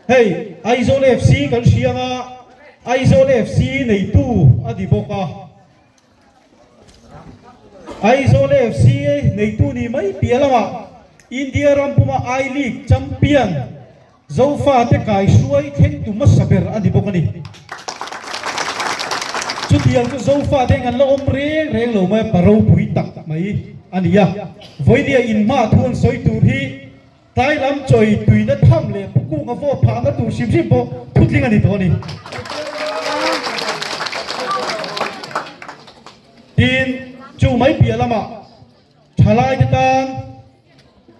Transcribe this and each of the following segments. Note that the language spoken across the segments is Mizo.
Hei Aizawl FC kan hria anga Aizawl FC neitu a ni bawk a. Aizawl FC neitu ni mai piah lamah India ram puma I League champion Zofate kaihruai thlengtu hmasa ber a ni bawk a ni. Chutiang chu Zofate an la awm reng reng lo mai a, pa ropui tak mai a ni a. Vawinia inhma thu an sawi tur hi Tlai lam chawi tuina tham leh pu kunga vote phahna tur hrim hrim pawh thutling a ni tawh a ni. Tin, chu mai piah lamah thalaite tan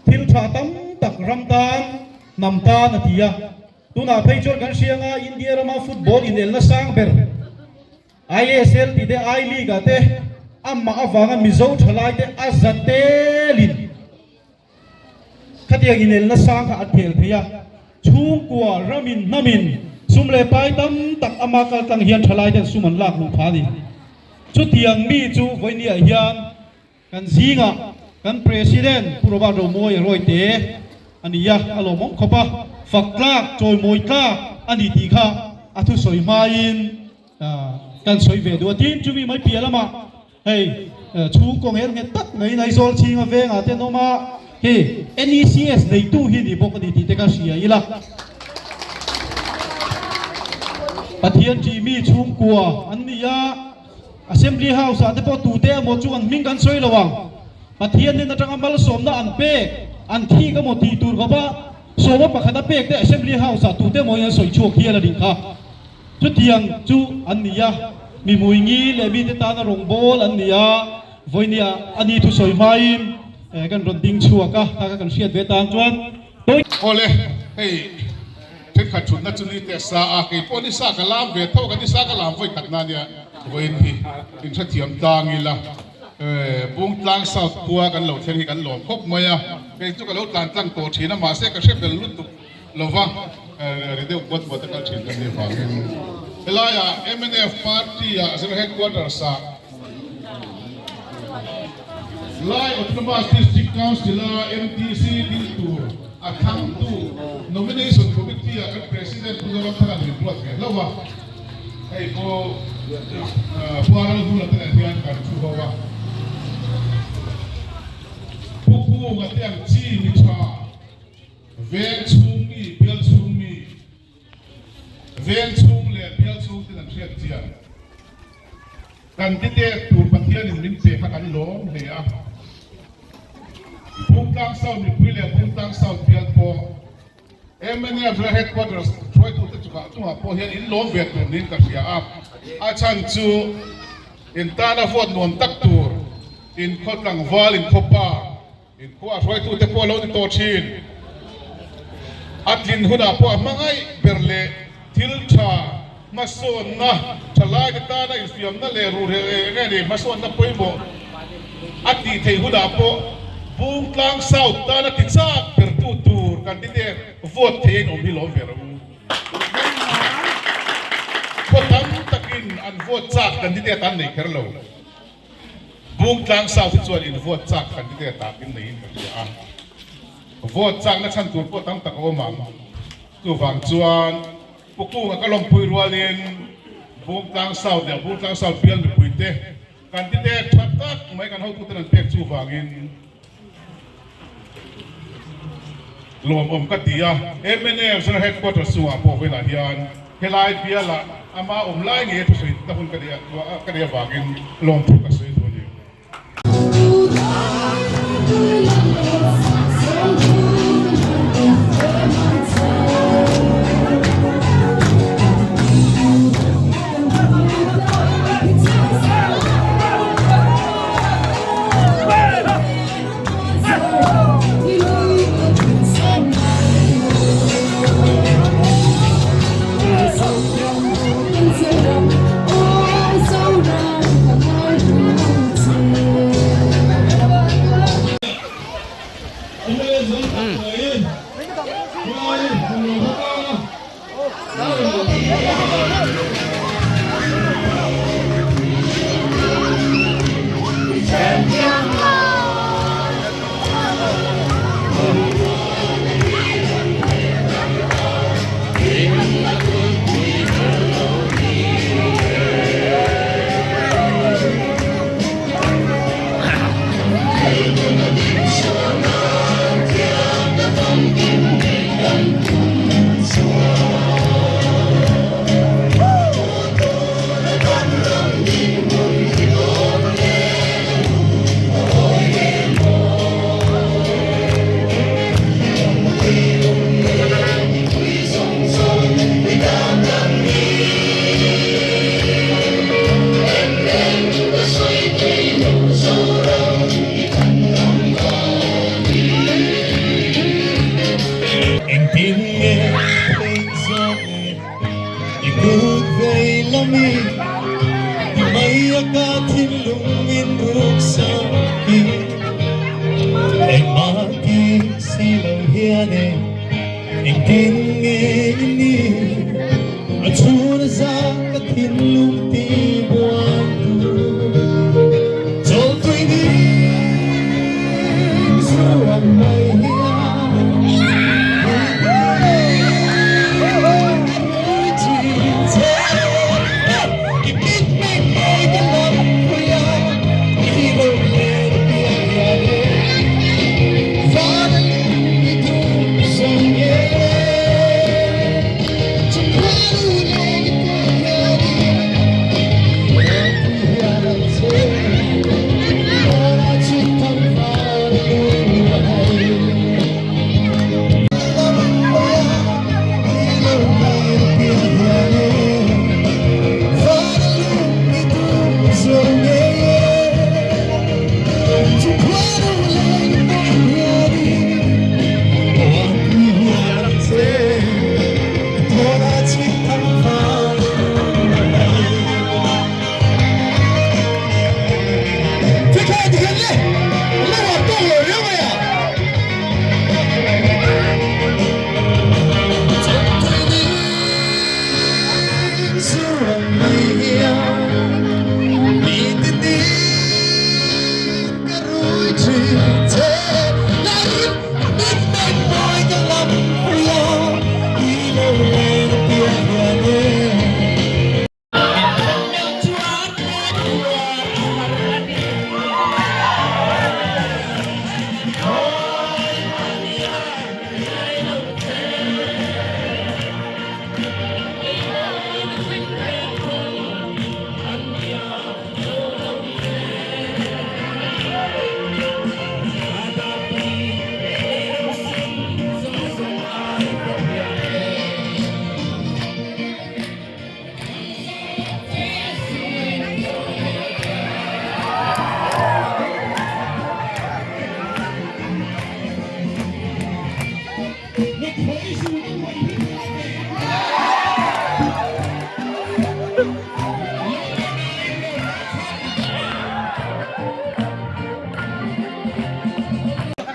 thil tha tam tak ram tan, hnam tan a ti a. Tunah phei chuan kan hria anga India rama football inelna sang ber ISL tih te I League ah te amah avanga Mizo thalaite a za telin Khatiang inelna sang kha an khel thei a, chhungkua, ramin, hnamin sum leh pai tam tak ama kal tlang hian thalai ten sum an lak luh phah a ni. Chutiang mi chu vawinia hian kan zingah kan President Pu Robert Romawi a rawi te a ni a, a lawmawm khawp a, fak tlak, chawimawi tlak a ni tih kha a thusawi hmain kan sawi ve duh a. Tin, chumi mai piah lamah Hei chhungkaw ngel nghet tak mai in Aizawl chhinga vengah te an awm a, hei NECS neitu hi ni bawk a ni tih te ka hria ila. Pathian ṭih mi chhungkua an ni a, Assembly House ah te pawh tute emaw chu an hming kan sawi lo ang. Pathian nen aṭanga malsawmna an pek, an thik emaw tih tur khawpa sawma pakhat a pek te Assembly House ah tute emaw in an sawi chhuak hial a nih kha. Chutiang chu an ni a, mi hmuingil leh mite tana rawngbâwl an ni a, vawinia a ni thusawi hmain kan rawn ding chhuak a, kha kha kan hriat ve tan chuan tawi. Awle, hei thenkhat thutna chu ni teh sa a, kei pawh nisa ka lam ve tho, ka nisa ka lam vawi khatna nia, vawiin hi inhrethiam tlang ila, Bungtlang South khua kan lo thleng hi kan lawm khawp mai a, kei chu ka lo tlan tlang tawh thin a, mahse ka hre bel lutuk. Lova ri deuh buat buat a kal thin kan nih vangin helaiah mnf party ah Zero Headquarters ah Lai Autonomous District Council a MDC ding tur a thlangtu Nomination Committee ah kan President Pu Zoramthanga min ruat ve hlauh a, hei pawh Pu Aralhmuna te nen hian kan thu ho a, Pu Kunga te ang chi mi tha. Veng chhung mi, bial chhung mi, veng chhung leh bial chhung ten an hriat chian. Kan titêk tur Pathianin min pe kha kan lawm hle a. Bungtlang South mipui leh Bungtlang South bial pawh mnf leh Headquarters hruaitute chungah chungah pawh hian in lawm ve tur niin ka hria a. A chhan chu in tana vote nuam tak tur, in khaw tlangval, in khaw pa, Inkhua hruaitute pawh a lo ni tawh thin. A tlin hunah pawh a hmangaih ber leh thil tha hmasawnna, thalaite tana infiamna leh ruhrel eng eng nge ni hmasawnna pawimawh a tih theih hunah pawh Bungtlang South tana ti chak bertu tur kan ti te. vote thei a in awm hi lawm ve rawh u. Khaw tam takin an vote chak candidate an nei kher lo. Bungtlang South hi chuan in vote chak candidate ah in neiin ka hria a. Vote chakna chhan tur pawh tam tak a awm ang. Chuvang chuan Pu Kunga ka lawmpui rualin Bungtlang South leh Bungtlang South bial mipuite candidate tha tak mai kan hotuten an pek chuvangin lawmawm ka ti a. Mnf General Headquarters chungah pawh vawiinah hian helai bialah ama awm lai ngei a thusawi na hun ka neih avangin lawmthu ka sawi duh a ni. Engtin nge theih zawk le i kut vei lami ti mai a ka thinlung in ruk sak hi engmah ti si lo hian e engtin nge i ni a chhun a za ka thinlung ti buai tu chawltui ding chuan mai hian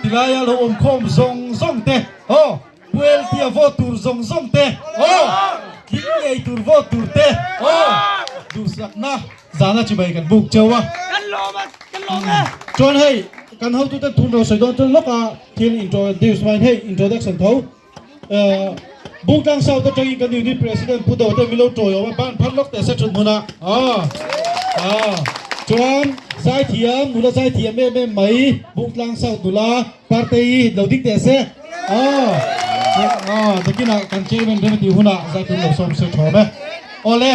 Tilaia lo awm khawm zawng zawng te aw Pueltia. a vote tur zawng zawng te aw tling ngei tur vote tur te aw duhsakna zana chibai kan buk cheu a. Chuan hei kan hotuten thun ro sawi dawn chuan lawka thil introduce hmain hei introduction tho. Bungtlang South atangin kan unit president Pu Dote min lo tawi awm a, ban phar lawk teh se thut hmunah. Chuan zaithiam, nula zaithiam em em mai Bungtlang South nula Partei lo ding teh se. Nakinah kan chairman rem a tih hunah zaithiam lo sawm se thawm e. Awle,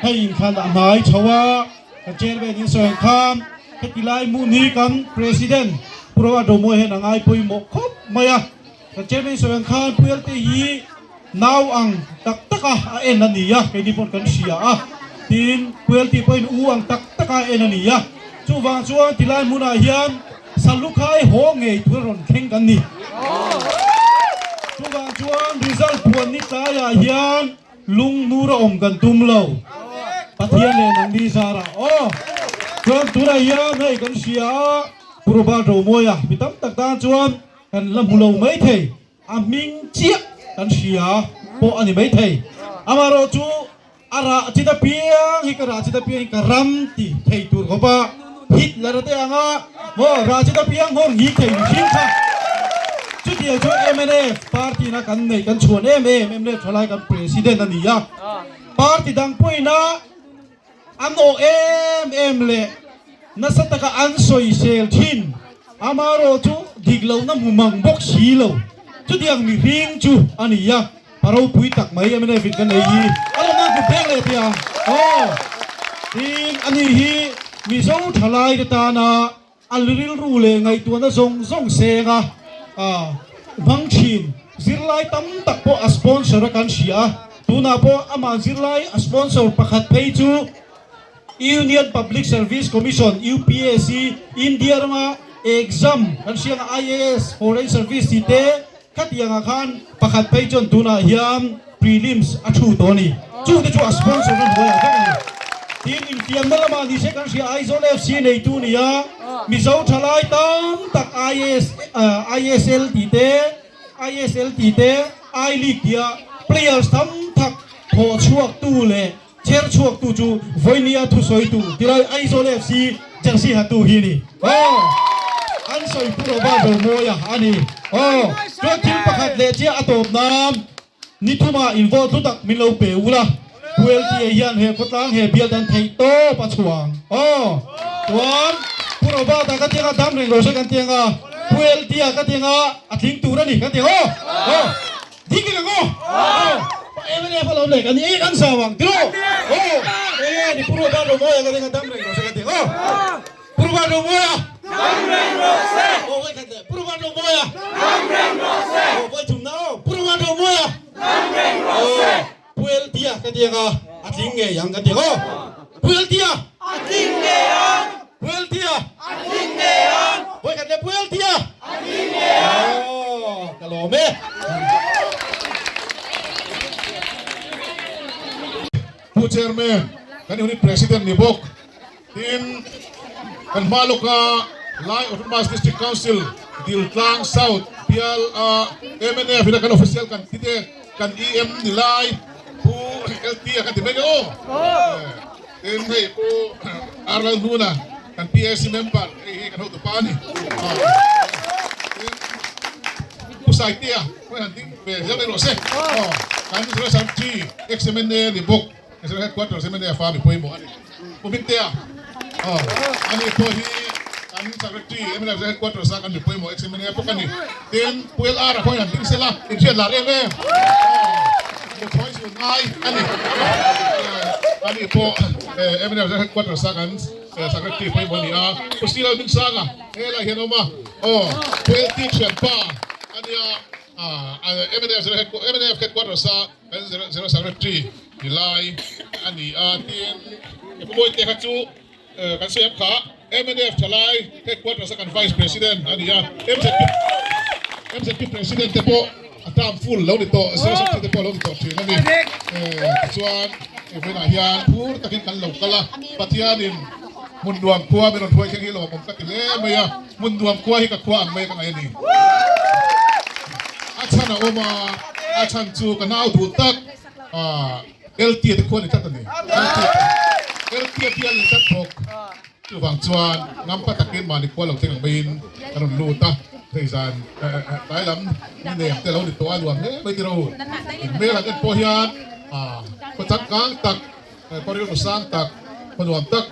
hei inthlan a hnai chho a, kan chairman in sawi ang khan heti lai hmun hi kan president Pu Roa Domawi hian a ngai pawimawh khawp mai a. Ka chairman sawi ang khan Puialte hi nau ang tak tak a a en a ni a, keini pawn kan hria a, tin Puialte pawhin u ang tak tak a en a ni a, chuvang chuan tilai hmunah hian Salukhai haw ngei tur a rawn thleng kan ni. Chuvang chuan result puan ni tlaiah hian lung nur a awm kan tum lo, Pathian leh nangni zarah aw. Chuan tunah hian hei kan hria a, Pu Robert Romawia mi tam tak tan chuan Kan la hmu lo mai thei, a hming chiah kan hria pawh a ni mai thei. Amaherawh chu a rah chit apiang hi ka rah chit apiang hi ka ram ti thei tur khawp a, Hitler a te ang a maw rah chit apiang nghawr nghing thei mihring kha. Chutiang chu mnf party na kan neih kan chhuan em em, mnf thalai kan president a ni a, party dang pawhin a An awh em em leh nasa taka an sawisel thin. Amaherawh chu dik lohna hmu mang bawk si lo. Chutiang mihring chu a ni a, pa ropui tak mai mnf in kan nei hi a lo nang kut pek leh teh ang aw. Tin, ani hi Mizo thalaite tana A rilru leh ngaihtuahna zawng zawng seng a, hmang thin. Zirlai tam tak pawh a sponsor a kan hria a, tunah pawh amah zirlai a sponsor pakhat phei chu Union Public Service Commission, UPSC, India rama exam kan hria ang IAS, Foreign Service tih te khatiangah khan pakhat phei chuan tunah hian Prelims a thu tawh a ni. Chungte chu a sponsor na hnuaiah vek a ni. Tin, infiamna lamah ni se kan hria Aizawl FC neitu ni a, Mizo thalai tam tak IS, ISL tih te, ISL tih te, I League tia players tam tak thawh chhuaktu leh cher chhuaktu chu vawinia thusawitu tilai Aizawl FC jersey hatu hi a ni. Aw, an sawi pu Robert Romawia a ni. Aw, chuan thil pakhat leh chiah a tawp nan. Ni thumah in vote hlu tak min lo pe u la, Pu LTA hian he khawtlang he bial dan theih tawp a chhuang. Aw, chuan Pu Robert-a ka tiang a dam reng lo se kan tiang a, Pu LTA ka tiang a a tling tur a ni kan tiang aw. Aw, ding vek ang aw. Aw, pa MLA fa lo leh kan ni e kan zau ang tiraw. Aw, enge ni Pu Robert Romawia ka tiang a dam reng lo se kan tiang aw. Purban Romawia! Dam reng rawh se! Aw vawi khat leh Purban Romawia! Dam reng rawh se! Aw vawi thum na aw Purban Romawia! Dam reng rawh se! Aw Pu Eltia ka ti ang a, a tling ngei ang ka ti ang aw Pu Eltia! A tling ngei ang! Pu Eltia! A tling ngei ang! Vawi khat leh Pu Eltia! A tling ngei ang! Aw ka lawm e. Pu Chairman, kan Unit President ni bawk. Tin, kan hma lawka Lai Autonomous District Council Diltlang South bial a mnf ina kan official kan ti te kan EM ni lai Pu LT a kan ti mek e aw. Tin, hei Pu R Lalhnuna kan PAC member hei hi kan hotu pa a ni. Tin, Pu Saitea pawh han ding ve zel mai rawh se. Kan Sir T ex-MNA ni bawk. National Headquarters MNF a mi pawimawh a ni. Pu Hmingtea, aw, ani pawh hi kan Secretary MNF Headquarters a kan mi pawimawh ex-MNA bawk a ni. Tin, Pu LR a khawiin han ding sela, inhriat lar em em? Aw, mu thawi zun ngai a ni. Ani pawh MNF Headquarters a kan Secretary pawimawh a ni a. Pu Sri Lalhmingsanga helaiah hian a awm a, aw, Pu LT thianpa a nia, MNF Headquarters a Kan General Secretary ni lai a ni a, tin Pu Mawite kha chu kan sawi ang kha mnf thalai headquarters a kan Vice President a ni a, MZP President te pawh a term full lo ni tawh, General Secretary te pawh lo ni tawh thin a ni. Tichuan vawiinah hian phur takin kan lo kal a, Pathianin hmun nuam khua min rawn hruai thleng hi lawmawm ka ti hle mai a, hmun nuam khua hi ka khua ang mai ka ngaih a ni. A chhan a awm a. A chhan chu ka nau duh tak LTA te khuan ni tlat a ni. LTA bial ni tlat bawk. Chuvang chuan ngampa takin mahni kual lo thleng ang maiin ka rawn lut a, hei zan tlai lam ni nem te lo ni tawh a nuam hle mai tiro. In hmel han en pawh hian khaw changkang tak, khaw rilru sang tak, khaw nuam tak,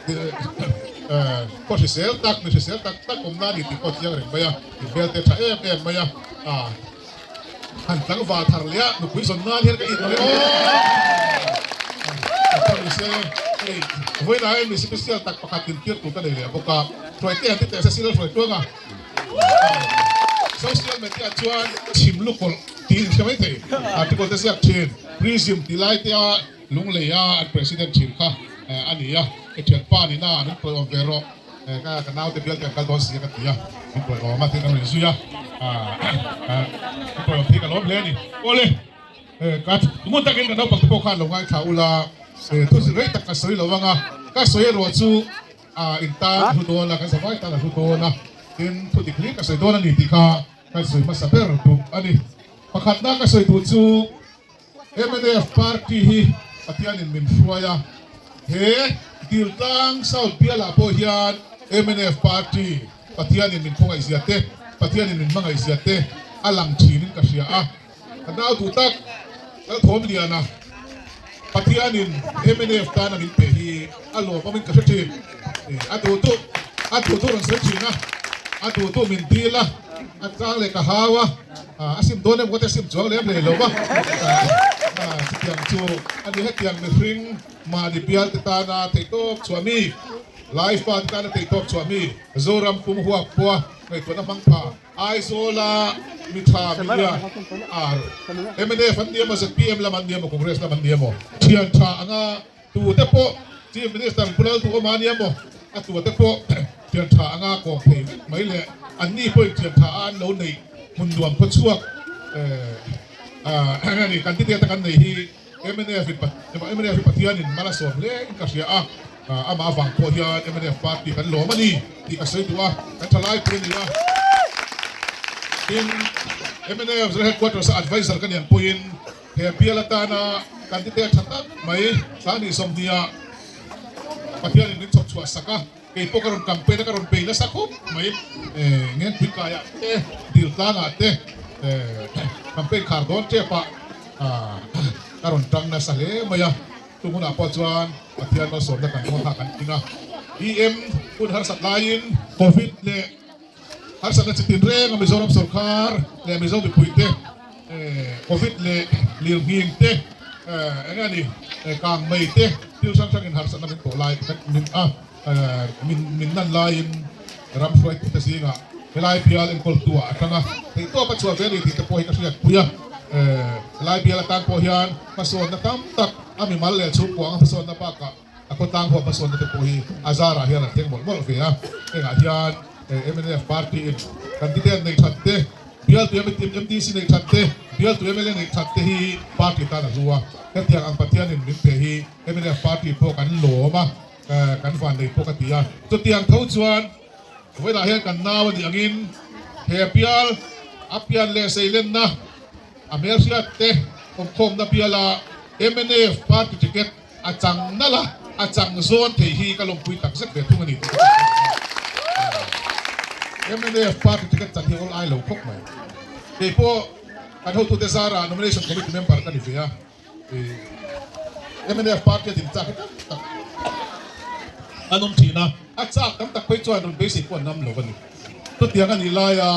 khaw hrisel tak, mi hrisel tak tak awmna a ni tih pawh chiang reng mai a, in hmel te tha em em mai a. Han tlangval thar leh a nupui zawn nan hian ka it lo e aw. Ka ni se hei vawiinah hian mi special tak pakhat in tir tur ka nei leh bawk a, hruaite han ti teh se sila hruai tuang a. Social media chuan chhim lukawlh tih in hre mai thei article te ziak thin prism tih lai te a lunglei a an president thin kha a ni a, i thianpa nihna min pawih awm ve rawh. Ka ka naute bial te an kal dawn si a ka ti a, min pawih awm a tin a rawn inzui a, min pawih awm thei ka lawm hle a ni. Awle, ka ngun takin ka naupang te pawh khan lo ngaithla ula, thu rei tak ka sawi lo ang a, ka sawi erawh chu in tan a hlu dawn a, kan zavai tan a hlu dawn a, tin thu dik hlir ka sawi dawn a ni tih kha ka sawi hmasa ber duh a ni. Pakhatna ka sawi duh chu. Mnf party hi Pathianin min hruai a, he Diltlang South bialah pawh hian mnf party Pathianin min khawngaihzia te, Pathianin min hmangaihzia te a lang thinin ka hria a. Ka nau duh tak Lalthawmliana Pathianin mnf tana min pe hi a lawmawmin ka hre thin. A duh duh a duh duh rawn sawi thin a, a duh duh min dil a, a chang leh ka hau a. A sim dawn em ka ti a sim chuang lem hlei lo va, chutiang chu a ni. Hetiang mihring mahni bial te tana theihtawp chhuah mi, Laifa te tana theihtawp chhuah mi, Zoram pum huak pawha ngaihtuahna hmang pha, Aizawla mi tha mi lian, mnf an ni emaw, zpm lam an ni emaw, Congress lam an ni emaw, thian tha anga Tute pawh Chief Minister Pu Lalduhawma ania maw? A tute pawh thian tha anga kawm thei vek mai le. Anni pawhin thian tha a an lo neih hmun nuam khaw chhuak a ni. Candidate a kan nei hi mnf in mnf hi Pathianin mal a sawm hle in ka hria a, amah avang pawh hian mnf party kan lawm a ni tih ka sawi duh a, kan thalai pui a ni a. Tin, mnf Headquarters a adviser ka niang pawhin He bial atana candidate tha tak mai Tlangni 20 ah Pathianin min chhawp chhuah sak a, kei pawh ka rawn campaign a, ka rawn bei nasa khawp mai. Ngengpui kaiah te, Diltlangah te campaign khar dawn tep ah ka rawn tang nasa hle mai a. Chung hunah pawh chuan Pathian malsawmna kan hmuh kha kan tling a. EM hun harsat laiin Covid leh Harsatna chi tin reng a Mizoram sorkar leh Mizo mipuite Covid leh lirnghing te eng nge ni kang mai te thil hrang hrangin harsatna min tawh lai min a min min nan laiin ram hruaitute zingah helai bial enkawltu ah a tang a theihtawp a chhuah ve a ni tih te pawh hi ka hriatpui a helai bial atan pawh hian hmasawnna tam tak a mimal leh chhungkua anga hmasawnna bakah A khawtlang huap hmasawnna te pawh hi a zarah hian a thleng mawlh mawlh ve a, hengah hian mnf party in candidate neih that te, bialtu MDC neih that te, bialtu mla neih that te hi party tan a hlu a, hetiang ang Pathianin min pe hi mnf party pawh kan lawm a, kan van nei pawh ka ti a, chutiang tho chuan vawiinah hian kan nau a nih angin he bial a pian leh seilenna a hmelhriat te awmkhawmna biala mnf party ticket A chang nalh a, a chang zawn thei hi ka lawmpui tak zet ve thung a ni tih ka hre thei. Mnf party ticket chan hi awl ai lo khawp mai. Kei pawh kan hotute zara nomination committee member ka ni ve a, mnf party a din chak hi tam tak an awm thin a, a chak tam tak phei chuan rawn beisei pawh an ngam lo a ni. Chutiang a nih laia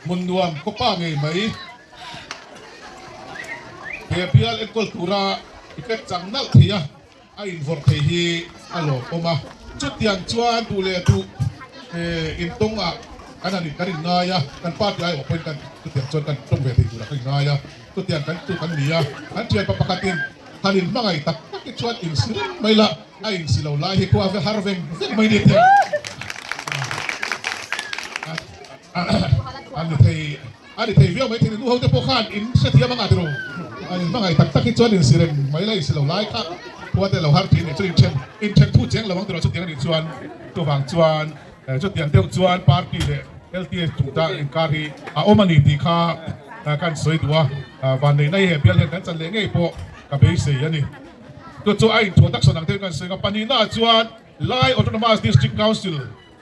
hmun nuam khawpa ngei mai. He bial enkawl tura ticket chang nalh thei a, a invawrh thei hi a lawmawm a. Chutiang chuan duh leh duh intawng ah kan han kan inngai a, kan party aiawh pawhin kan chutiang chuan kan tawng ve thei turah kan inngai a, chutiang kan chu kan ni a. Kan thianpa pakhatin han inhmangaih tak tak hi chuan insi reng mai la, a insi lo lai hi khua ve har veng veng mai ni thei a ni thei. A ni thei viau mai thei ni, nu ho te pawh khan in hrethiam anga tiro an in hmangaih tak tak hi chuan in si reng mai la in si lo lai kha khua te lo har thin nih chuan in then in then thu cheng lo ang tiro chutiang a nih chuan chuvang chuan chutiang deuh chuan party leh LTS chungchang inkar hi a awm a ni tih kha. Kan sawi duh a, vanneihna hi he bial hian kan chan leh ngei pawh ka beisei a ni. Chu chu a introduction ang deuhin kan sawi ang a, pahnihnaah chuan Lai Autonomous District Council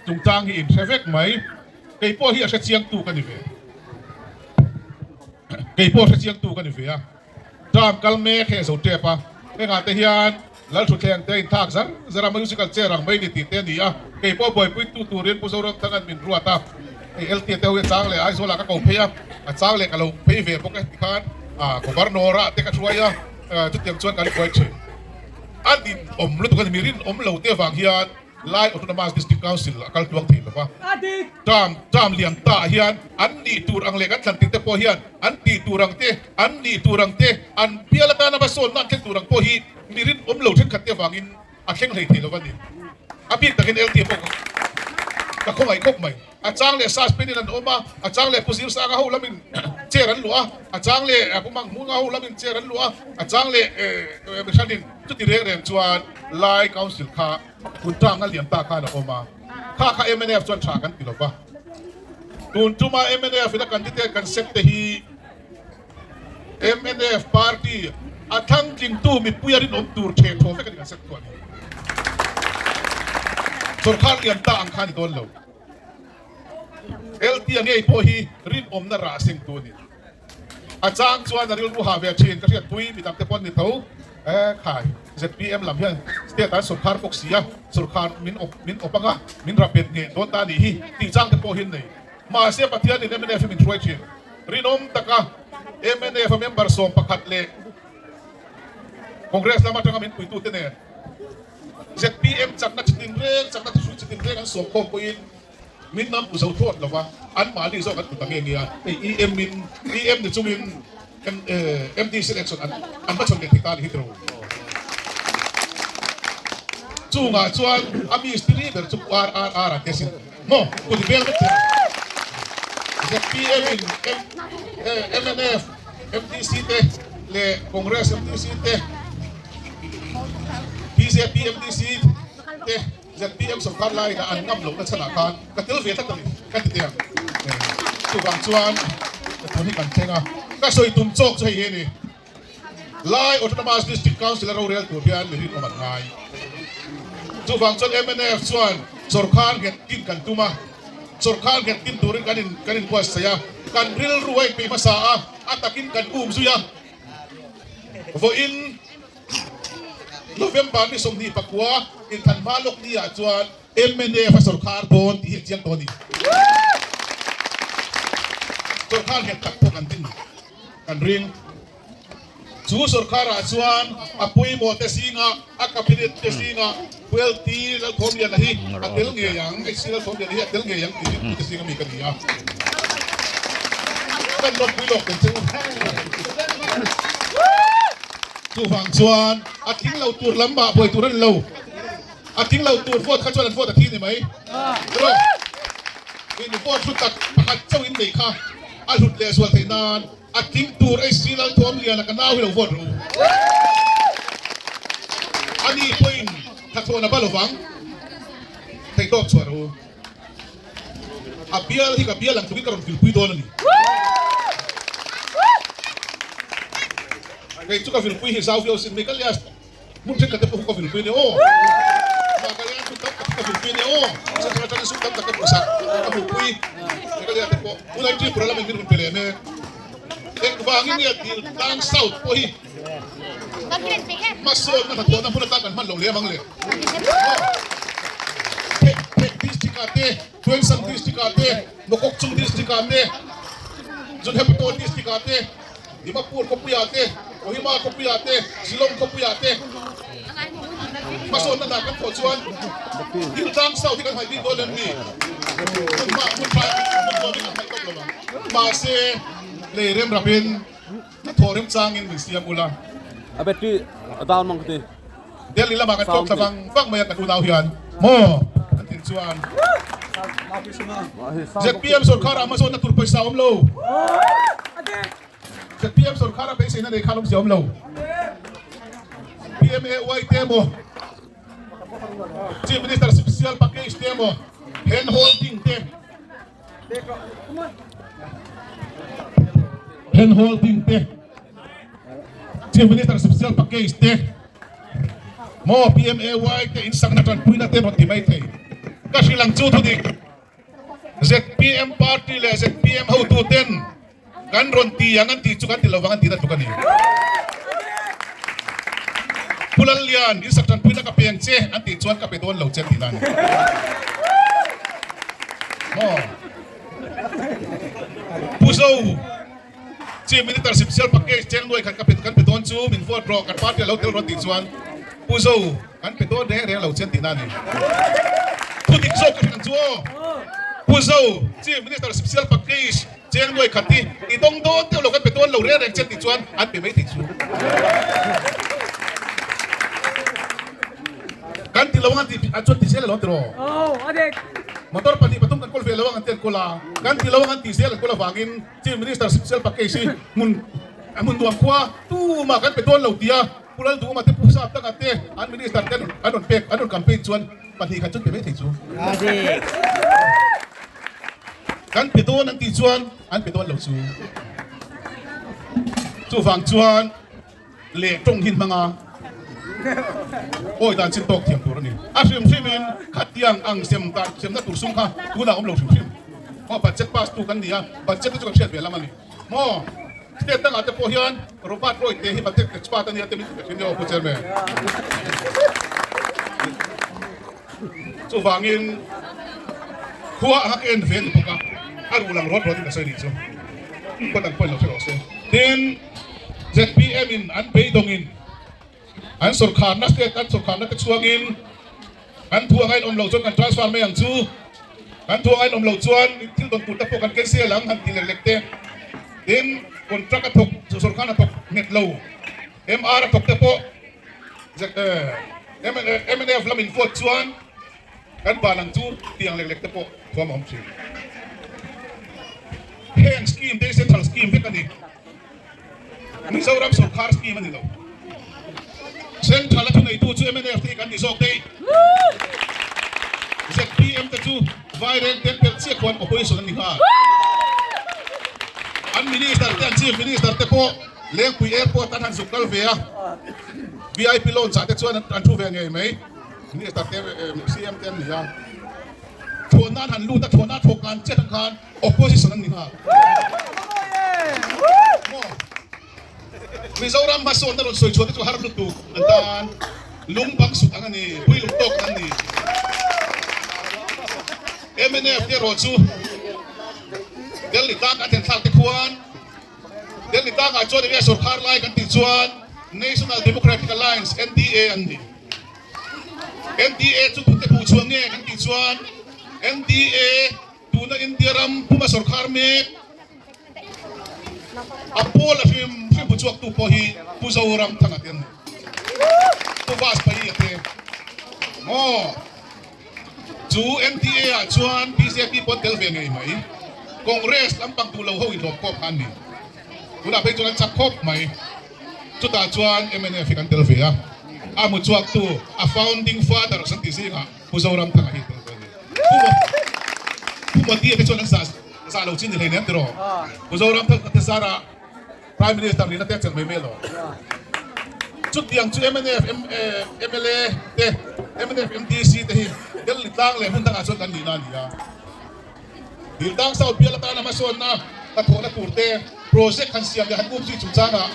chungchang hi inhre vek mai. Kei pawh hi a hre chiangtu ka ni ve. Kei pawh hre chiangtu ka ni ve a. Term kal mek he zo tep a, hengah te hian Lalthutthleng te inthak zar zar a, musical chair ang mai ni tih te a ni a. Kei pawh buaipuitu turin Pu Zoramthanga'n min ruat a, hei LT te ho hi a chang leh Aizawl ah ka ko phei a, a chang leh ka lo phei ve bawk e tikhan Governor ah te ka hruai a, chutiang chuan kan buai thin. A ninawm lutuk a ni, mi rinawm lo te avang hian Lai Autonomous District Council a kal tluang thei lova. Term term lian ta ah hian an nih tur ang leh kan thlan tinte pawh hian an tih tur ang te, an nih tur ang te, an bial atana hmasawnna an thleng tur ang pawh hi mi rinawm lo thenkhat te avangin a thleng hlei thei lova ni. A bik takin LT pawh ka khawngaih khawp mai. A chang leh suspend in an awm a, a chang leh Pu Zirsanga ho lamin chair an luah a, a chang leh Pu Manghmunga ho lamin chair an luah a, a chang leh mihranin chuti reng reng chuan Lai Council kha hun tang a liam ta khan a awm a, kha kha mnf chuan tha kan ti lo va. Tun tuma mnf in a candidate kan set te hi mnf party a thlangtlingtu mipui a rinawm tur theh thaw vek a ni kan set thu a ni. Sorkar liam ta ang kha a ni dawn lo. LT a ngei pawh hi rinawmna rah seng tu a ni. A chang chuan a rilru hah ve thin ka hriatpui midang te pawh an ni tho. E khai, zpm lam hian state ah sorkar bawk si a, sorkar min awp min awp anga min rapet ngei dawn ta a nih hi tih chang te pawh hi an nei. Mahse Pathianin mnf hi min hruai thin. Rinawm taka mnf a member 11 leh Congress lam atanga min puitute nen Zpm chakna chi tinreng, chakna thahrui chi tinreng an sawm khawm pawhin min nam pu zo thlawt lo va, anmahni zawk an put ta nge nia. Hei EM in, EM ni chungin MDC election an an hmachhawn leh thei ta a ni hi tiraw. Chungah chuan a mistiri ber chu Pu RRR a te sin maw, kut i bel vek thei ang. Zpm in mnf MDC te leh Congress MDC te, Bjp MDC te zpm sorkar laiin a an ngam lohna chhanah khan ka tel ve tlat a ni ka ti teh ang. Chuvang chuan ka tun hi kan thleng a, ka sawi tum chawk chu hei hi a ni. Lai Autonomous District Council a rorel tur hian mi rinawm an ngai. Chuvang chuan mnf chuan sorkar nghet tin kan tum a, sorkar nghet tin turin kan in kan inbuatsaih a, kan rilru a inpeih hmasa a, a takin kan um zui a. Vawiin November ni 29 inthan hma lawk ni ah chuan mnf a sorkar dawn tih hi a chiang tawh a ni. Sorkar nghet tak pawh kan din kan ring. Chu sorkar ah chuan a pawimawh te zinga a cabinet te zinga Pu LT Lalthawmliana hi a tel ngei ang, HC Lalthawmliana hi a tel ngei ang tih ringtu te zinga mi ka ni a. Kan lawmpui lawk tel che u. Chuvang chuan a tling lo tur lam mah buai tur a ni lo. A tling lo tur vote kha chuan an vote a thi a ni mai. Rawh in vote hlu tak pakhat chauh in neih kha a hlut leh zual theih nan A tling tur HC Lalthuamliana ka nau hi lo vote rawh u. Ani pawhin thlathawhna va lovang theihtawp chhuah rawh u. A bial hi ka bial ang tlukin ka rawn vilpui dawn a ni. Kei chu ka vilpui hi zau viau sin mai ka lia. Hmun thenkhat te pawh ka vilpui ania aw. Nagaland hmun tam tak ka vilpui ania aw. Central atangin sum tam tak ka hmuhsak ka hmuhpui Meghalaya te pawh tunlai Tripura lamin min rawn pe leh mek. Engvangin nge dil tlang south pawh hi hmasawnna hnathawhna hmun atan kan hman loh lem ang le. Phek Phek district ah te, Tuensang district ah te, Mokokchung district ah te, Zunhepataw district ah te, Dimapur khawpuiah te, Kohima khawpuiah te, Shillong khawpuiah te hmasawnna hna kan thawh chuan thil tlang south hi kan haih bik dawn em ni? Hmun hma hmun tha hmun nuam hi kan haih tawp lo ang. Mahse, lei rem rapin hnathawh remchangin min siam ula. A battery a down mang ka ti. Delhi lamah kan tlawk thla vang vang mai a kan unau hian maw an tih chuan zpm sorkar ah hmasawnna tur pawisa a awm lo. Zpm sorkar a beiseina nei khan awmzia awm lo. PMAY te emaw Chief Minister Special Package te emaw hand holding te. Hand holding te, Chief Minister Special Package te, maw PMAY te insakna tanpuina te rawn ti mai thei. Ka hrilh ang chu thudik zpm party leh zpm hotu ten kan rawn ti ang an tih chu kan ti lovang an tihna tluk a ni. Pu Lallian, insak tanpuina ka pe ang che an tih chuan ka pe dawn lo che an tihna a ni. Maw? Pu Zo, Chief Minister Special Package cheng nuai khat ka pe kan pe dawn chu min vote rawh kan party a lo tel rawh tih chuan Pu Zo kan pe dawn reng reng lo che an tihna a ni. Thu dik zawk ka hriat ang chu aw. Pu Zo, Chief Minister Special Package cheng nuai khat hi i dawng dawn deuh lo kan pe dawn lo reng reng che an tih chuan an pe mai thei chu. Kan ti lo ang an tih chuan ti zel a lo ti rawh. Motor pahnih pathum kan kawl ve lo ang an ti an kawl a, kan ti lo ang an ti zel an kawl avangin Chief Minister Special Package hi hmun hmun nuam khua tumah kan pe dawn lo tia Pu Lalduhuma te Pu Saptanga te an Minister ten an rawn pek an rawn campaign chuan pahnih khat chu an pe mai thei chu. Kan pe dawn an tih chuan an pe dawn lo chu. Chuvang chuan. leh tawng hi hmang a, awi dan chin tawk thiam tur a ni. A hrim hrimin khatiang ang sem dan semna tur sum kha tunah awm lo hrim hrim. Maw budget pass tu kan ni a, budget te chu kan hriat ve lam a ni. Maw state dangah te pawh hian Robert Roy te hi budget expert a nia te min ti ve thin nia aw Pu Chairman. Chuvangin khua anga ka en ve a ni bawk a, a ruh lang rawt rawtin ka sawi nih chu. Khaw dang pawhin lo hre rawh se. Tin. Zpm in an beidawngin an sawrkharna state an sawrkharna te chhuangin kan thu anga inawm loh chuan kan transfer mai ang chu, kan thu anga inawm loh chuan thil dawn tur te pawh kan cancel ang han ti lek lek te. Tin, contract a thawk sawrkharna thawk nghet lo MR a thawk te pawh mnf lam in vote chuan kan ban ang chu tih ang lek lek te pawh thuam a awm thin. Heng scheme te hi central scheme vek a ni. Mizoram sawrkar scheme a ni lo. Central a thuneitu chu mnf te hi kan ni zawk daih. Zpm te chu Vaireng ten pelh chiah khuan opposition an ni nghal. An minister te an chief minister te pawh Lengpui airport an han zuk kal ve a, vip lounge ah te chuan an thu ve ngei mai. Minister te CM te an ni a. Thuahna an han lut a, thuahna a thawk kan chiah ang khan Opposition an ni nghal. Maw? Mizoram hmasawnna rawn sawi chhuah te chu har lutuk an tan. Lung bang sut ang a ni, pui lung tawk ang an ni. Mnf te erawh chu Delhi tlang kan thlen thlak te khuan Delhi tlangah chuan enge sawrkhar lai kan tih chuan National Democratic Alliance, NDA, an ni. NDA chu tute hmuh chhuah nge kan tih chuan NDA Tuna India ram puma sawrkhar mek a pawl a hrim hrim bu chhuaktu pawh hi Pu Zoram Thanga te an ni. Pu Vajpayee a te maw? Chu NDA ah chuan bjp pawh an tel ve ngei mai. Congress lampang duh lo ho inhlawm khawp kha an ni. Tunah phei chuan an chak khawp mai. Chutah chuan mnf hi kan tel ve a, a hmu chhuaktu a founding fathers an ti zingah Pu Zoram Thanga hi tel ve a ni. Pu Modi te chuan an zah zah lo chin ni hleinem tiraw? Pu Zoram Thanga te zarah Prime Minister nihna te a chelh mai mai elaw? Chutiang chu mnf mla te mnf MDC te hi Delhi tlang leh hmun dangah chuan kan nihna a ni a. Diltang South bial atana hmasawnna hnathawhna tur te project han siam leh han up zui chungchangah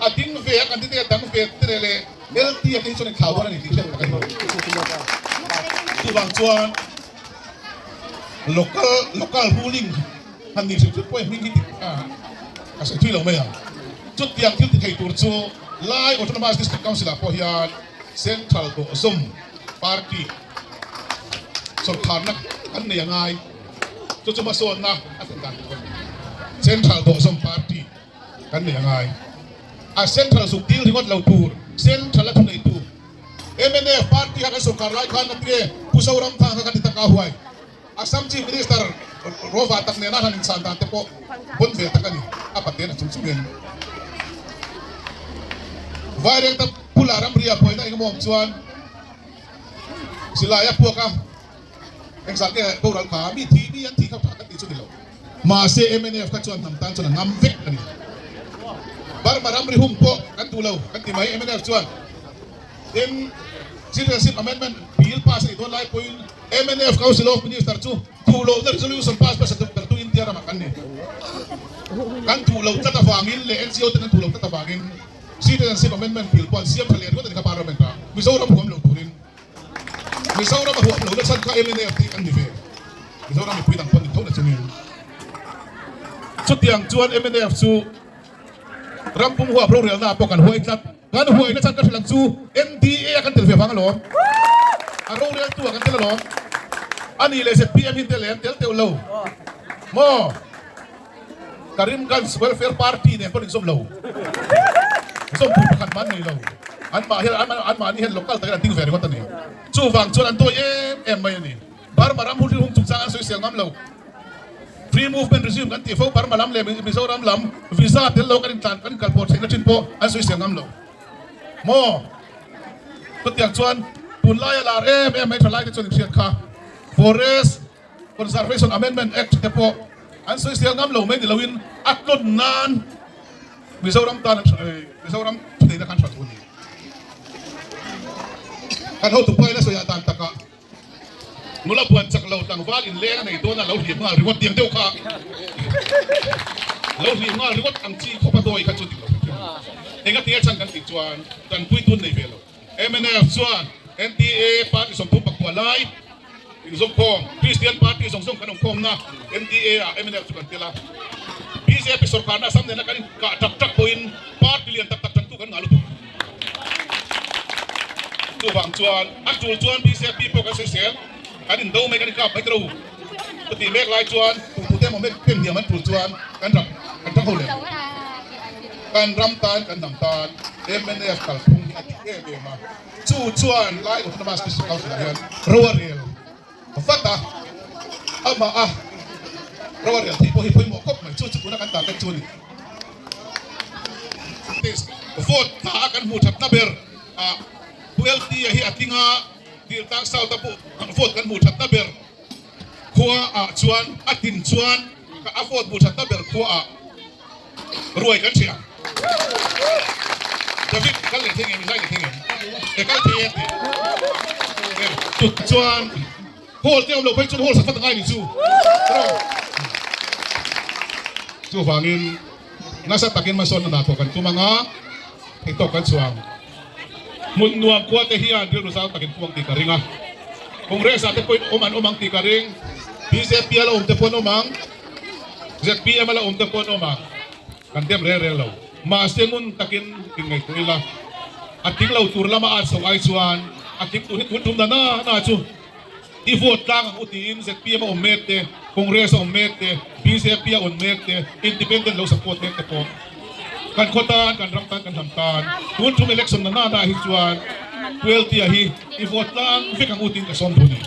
a ding ve a candidate dang ve te leh LT a te hi chuan inthlau dawn a ni tih hriat tak a ni. Chuvang chuan local local ruling han nih hrim hrim pawh hming hi dik a sawi thui lo mai ang. Chutiang thil ti thei tur chu Lai Autonomous District Council ah pawh hian Central dawhzawm party sawrkharna kan nei a ngai. Chu chu hmasawnna a thlen dan tur a ni. Central dawhzawm party kan nei a ngai. A central zuk dil ringawt lo tur, central a thuneitu mnf party kha kan sawrkar lai khan a tia Pu Zoramthanga kha kan ti tak a huai. Assam Chief Minister Rova tak nena han inchhan dan te pawh bawn ve tak a ni, a paten a chung chungin. Vairengte bula ramria buaina engemaw awm chuan silai a puak a, engzah nge boral kha mi thi mi an thi kha tha kan tih chu ni lo. Mahse mnf kha chuan hnam tan chuan a ngam vek a ni. Burma ramri hung pawh kan duh lo kan ti mai mnf chuan. Tin, Citizenship Amendment Bill pass a nih dawn lai pawhin mnf Council of Minister chu duh lohna resolution pass hmasa bertu India ramah kan ni. Kan duh loh tlat avangin leh NGO ten an duh loh tlat avangin Citizenship Amendment Bill pawh an siam tha leh ringawt a ni kha Parliament ah Mizoram huam lo turin. Mizoram a huam lohna chhan kha mnf tih an ni ve. Mizoram mipui dang pawh ni tho na chungin. Chutiang chuan mnf chu ram pum huap rorelna ah pawh kan huai tlat. Kan huaina chhan ka hrilh ang chu NDA a kan tel ve vang alawm. A roreltu ah kan tel alawm. Ani leh zpm hi an tel em? Tel teuh lo maw? Karimganj Welfare Party nen pawh an inzawm lo. Zawmpui pakhat mah an nei lo. Anmah hian anmahni hian local takin an ding ve ringawt a ni. Chuvang chuan an dawi em em mai a ni. Burma ram hun rilhung chungchang an sawisel ngam lo. Free movement regime kan tih fo Burma lam leh Mizoram lam visa tel lo kan intlan kan inkalpawh theihna thin pawh an sawisel ngam lo. Maw? Chutiang chuan tunlaia lar em em mai thalaite chuan inhriat kha Forest Conservation Amendment Act te pawh an sawisel ngam lo mai ni loin a tlawn nan Mizoram tan Mizoram thuneihna khan hra thu a ni. Kan hotu pawhin a sawi ah dan takah nula buan chak lo tlangval inleng a nei dawn a lo hlim nghal ringawt tiang deuh kha lo hlim nghal ringawt ang chi khawpa dawi kha chu dik lo hrim hrim a ni. Engatinge chhan kan tih chuan tanpui tun nei ve lo. Mnf chuan NDA party 34 lai inzawmkhawm Christian party zawng zawng kan awmkhawmna NDA ah mnf chu kan tel a. Bjp sorkarna Assam nena kan inkah tak tak pawhin party lian tak tak tantu kan ngah lutuk. Chuvang chuan a tul chuan bjp pawh kan sawisel kan indo mai kan inkap mai ta lo. Chutih mek lai chuan tu tute emaw pen hniam an tul chuan kan ram kan tang ho leh lo. Kan ram tan kan hnam tan mnf kalphung hi a dik em em a, chu chuan Lai Autonomous District Council ah hian ro a rel vat a, amah a ro a rel theih pawh hi pawimawh khawp mai, chu chu tuna kan target chu a ni. Vote tla a kan hmuh thatna ber ah Pu LT a hi a tling a, Diltlang South a vote kan hmuh thatna ber khua ah chuan a tin chuan a vote hmuh thatna ber khua ah ruai kan hria. David kal leh thei ngem i zai leh thei ngem e kal thei e ti tut chuan hall te awm lo phei chuan hall sak vat angai ni chu chuvangin nasa takin hmasawnna hna thawk kan tum anga theihtawk kan chhuang. Hmun nuam khua te hian rilru zau takin puang tih ka ring a, Congress ah te pawhin awm an awm ang tih ka ring, bjp a la awm te pawh an awm ang, zpm a la awm te pawh an awm ang, kan dem reng reng lo. Mahse ngun takin inngaihtuah ila, a tling lo tur lama a chhoh ai chuan a tling tur hi tun tum na na na chu i vote tlang ang u tiin zpm a awm mek te, Congress a awm mek te, bjp a awm mek te, Independent lo support mek te pawh kan khaw tan, kan ram tan, kan hnam tan tun tum election na na na hi chuan Pueltia hi i vote tlang vek ang u tiin ka sawm duh a ni.